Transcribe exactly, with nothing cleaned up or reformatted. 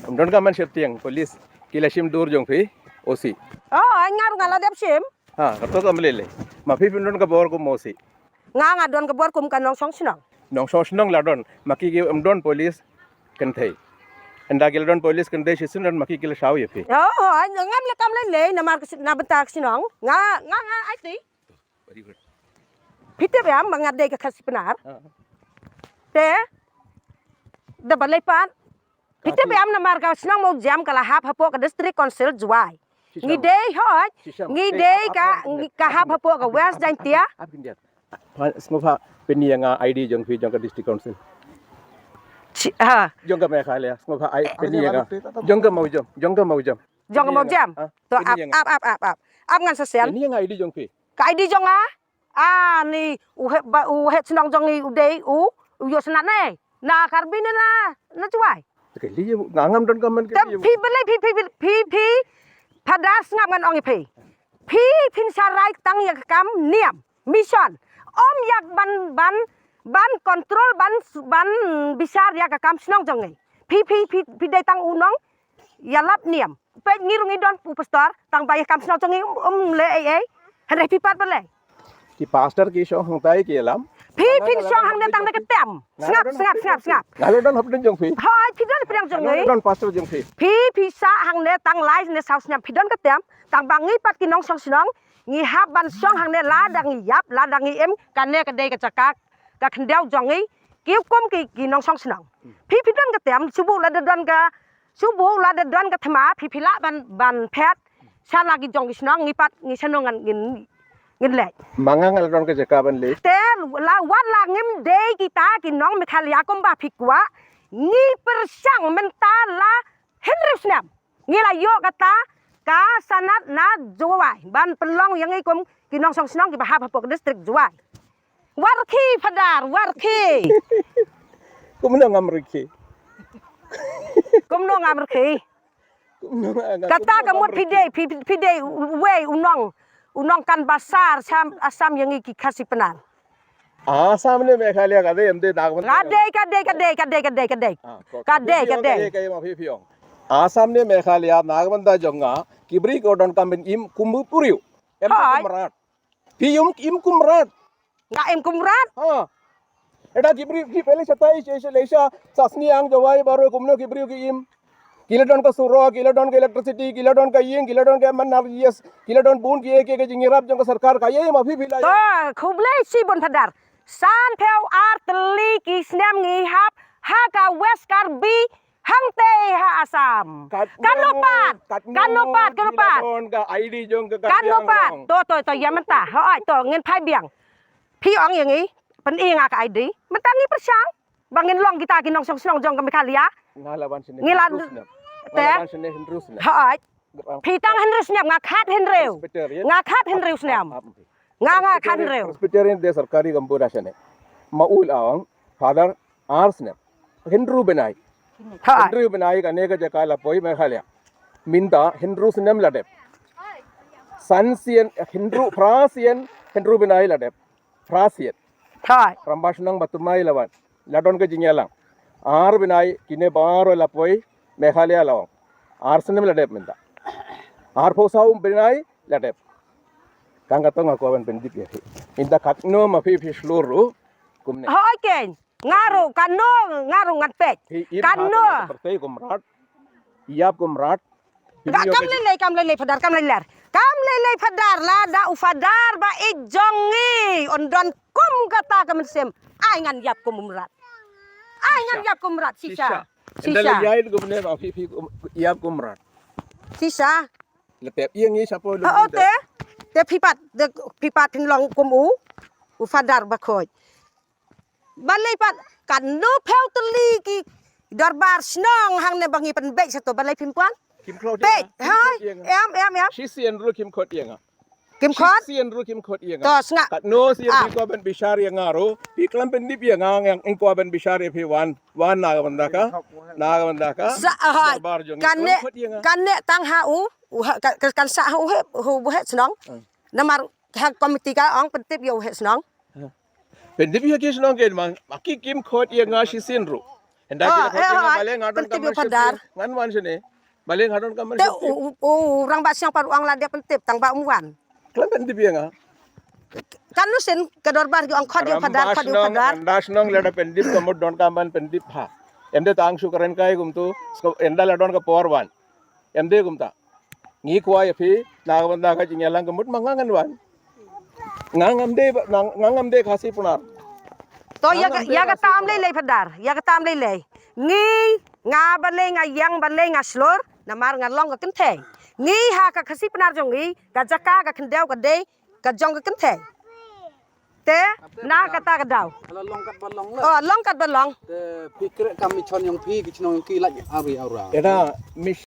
Ym don ka man sheptieng police ki la shim dur jong phi, O C. Oh, ai nga ruh nga la dep shim. Ha, kato kam lele. Ma phi phin don ka bor kum O C. Nga nga don ka bor kum ka nongshong shnong. Nongshong shnong la don, ma ki ki ym don police kynthei. Ynda ki la don police kynthei shisien don ma ki ki la shaw ïa phi. Oh, oh, ai nga la kam lele namar ka shi-, na bynta ka shnong. Nga nga nga ai ti. Very good. Phi tip ïa ma nga dei ka Khasi Pnar. Ah. Te da balei pat. Phi tip ïa namar ka shnong Mawjam ka la hap hapoh ka District Council Jowai. Ngi dei hoi. Ngi dei ka, ngi ka hap hapoh ka West Jaintia. Sngewbha pynïa ïa nga I D jong phi jong ka District Council. Chi-, ha. Jong ka Meghalaya. Sngewbha ai pynïa ïa nga. Jong ka Mawjam. Jong ka Mawjam. Jong ka Mawjam. To ap ap ap ap ap. Ap ngan sa send. Pynïa ïa nga I D jong phi. Ka I D jong nga. Ah, ni u head ba, u head shnong jong ngi u dei u, u ïoh shnat ne. Na Karbi ne na, na Jowai. Te kali nga ngam don comment. Te phi balei phi, phi, phi, phi, phi Phadar sngap ngan ong ïa phi. Phi phin sharai tang ïa ka kam niam, mission. Ym ïa ban, ban, ban control, ban, ban bishar ïa ka kam shnong jong ngi. Phi, phi, phi, phi dei tang u nongïalap niam. Peit ngi ruh ngi don u pastor, tang ba ïa kam shnong jong ngi um, um leh ei ei. Hynrei phi pat balei. Ki pastor ki shong hangtai ki ïalam. Phi phin shong hangne tang da ka tem. Sngap, sngap, sngap, sngap. Nga la don hapdeng jong phi. Hoi, phi don hapdeng jong ngi. Nga la don pastor jong phi. Phi phi sah hangne tang lai ne saw snem phi don ka tem. Tang ba ngi pat ki nongshong shnong ngi hap ban shong hangne lada ngi ïap, lada ngi im, kane ka dei ka jaka ka khyndew jong ngi. Ki hukum ki, ki nongshong shnong. Phi phi don ka tem, shu buh lada don ka Shu buh lada don ka thma phi phi lah ban, ban phet. Sha la ki jong ki shnong ngi pat ngi shnong ngan ngin, ngin leh. Ma nga nga la don ka jaka ban leh. Te la wat la ngim dei kita ki nong Meghalaya kumba phi kwah. Ngi pyrshang mynta la hynriew snem. Ngi la ïoh kata ka sanad na Jowai ban pynlong ïa ngi kum ki nongshong shnong kiba hap hapoh ka district Jowai. Wat rkhie Phadar, wat rkhie. Kumno ngam rkhie? Kumno ngam rkhie? Kumno ngam, kata kumno ka ngam mut phi rkhie? Dei, phi, phi dei uwei u nong, u nongkan basar Assam, Assam ïa ngi ki Khasi Pnar. Assam ne Meghalaya ka dei, em dei Nagaland. Ka dei, ka dei, ka dei, ka dei, ka dei, ka dei. Ah, ko-, ka dei, ka dei. Ka dei, ka dei ma phi phi ong. Assam ne Meghalaya, Nagaland da jong nga, ki briew ki donkam ban im kum u briew. Em dei kum mrad. Phi im, im kum mrad. Nga im kum mrad. Ha. Eda ki briew ki pele shatai she she lesha sasni ang Jowai Baro kumno ki briew ki im. Ki la don ka surok, ki la don ka electricity, ki la don ka ïing, ki la don ka man nar yes, ki la don bun ki ïa ki ka jingïarap jong ka sorkar ka ïa ma phi phi la. To, khublei shibun Phadar. Sanphew ar tylli ki snem ngi hap ha ka West Karbi hangtei ha Assam. Katno pat, katno pat, katno pat. Ka I D jong ka, katno pat. To, to, to, ïa mynta. Hooid, to, ngin phai biang. Phi ong ïa ngi, pyni nga ka I D. Mynta ngi pyrshang ba ngin long kita ki nongshong shnong jong ka Meghalaya. Nga la wan shane. Ngi la hynriew snem. Te? Nga la wan shane hynriew snem. Hooid. Phi tang hynriew snem, nga khat hynriew. Presbyterian. Nga khat hynriew snem. Ap, ap, ap. Nga, nga khat hynriew. Presbyterian de sarkari computer shane. Ma u la ong, Phadar ar snem. Hynriew bnai. Ha. Hynriew bnai kane ka jaka la poi Meghalaya. Mynta hynriew snem la dep. San sien hynriew, phra sien hynriew bnai la dep. Phra sien. Ha. Rangbah shnong ba thymmai la wan. La don ka jingïalang. Ar bnai kine baroh la poi Meghalaya la ong. Ar snem la dep mynta. Arphew saw bnai la dep. Tang katto nga kwah ban pyndep ïa phi. Mynta katno ma phi phi shlur ruh kumne. Hooid keiñ. Nga ruh katno, nga ruh ngan peit. Phi im ha katno. Pyrthei kum mrad. Ïap kum mrad. Kam lei lei, kam lei lei Phadar, kam lei lei. Kam lei lei Phadar, lada u Phadar ba ïeit jong ngi un don kum kata ka mynsiem. Ai ngan ïap kum u mrad. Ai ngan ïap kum u mrad, shisha. Shisha. Shisha. Ynda la ïaid kumne ba phi, phi kum, ïap kum u mrad. Shisha. La pep ïa ngi shapoh. Oh, te. Te phi pat, te phi pat phin long kum u, u Phadar Bakhuid. Balei pat katno phew tylli ki dorbar shnong hangne ba ngi pynbeit shato, balei phim pan? Kim khot ïa nga. Beit, hoi. Em, em, em. Shisien ruh kim khot ïa nga. Kim khot? Shisien ruh kim khot ïa nga. To, sngap. Katno sien phi kwah ban bishar ïa nga ruh. Phi khlem pyndep ïa nga, nga kwah ban bishar ïa phi wan, wan na ka bynta ka. Na ka bynta ka. Sa, hoi. Dorbar jong ngi. Kane, kane tang ha u, u ha, ka, ka, kan sa ha u he, u he shnong. Hmm. Namar ha komiti ka ong pyntip ïa u heh shnong. Pyntip ïa ki shnong kein ma, ma ki kim khot ïa nga shisien ruh. Ynda ki la khot ïa nga, balei nga don kam ban shakir, ngan wan shane. Balei nga don kam ban shakir. Te u rangbah shnong pat u ong lada pyntip tang ba um wan. Khlem pyntip ïa nga. Katno sien ka dorbar ki ong khot ïa u Phadar, khot ïa u Phadar. Rangbah shnong lada pyntip ka mut don kam ban pyntip ha. Em dei tang shu kren kai kumtu, em dei la don ka por wan. Em dei kumta. Ngi kwah ïa phi na ka bynta ka jingïalang ka mut ma nga ngan wan. Nga ngam dei, nga ngam dei Khasi Pnar. To ïa kata ym lei lei Phadar, ïa kata ym lei lei. Ngi, nga balei nga ïeng, balei nga shlur, namar nga long ka kynthei. Ngi ha ka Khasi Pnar jong ngi, ka jaka ka khyndew ka dei ka jong ka kynthei. Te na kata ka daw. Long kat ba long. Oh, long kat ba long. Te phi kre kam mi chon yong phi ki chnong yong ki laj ari ara. Ena mi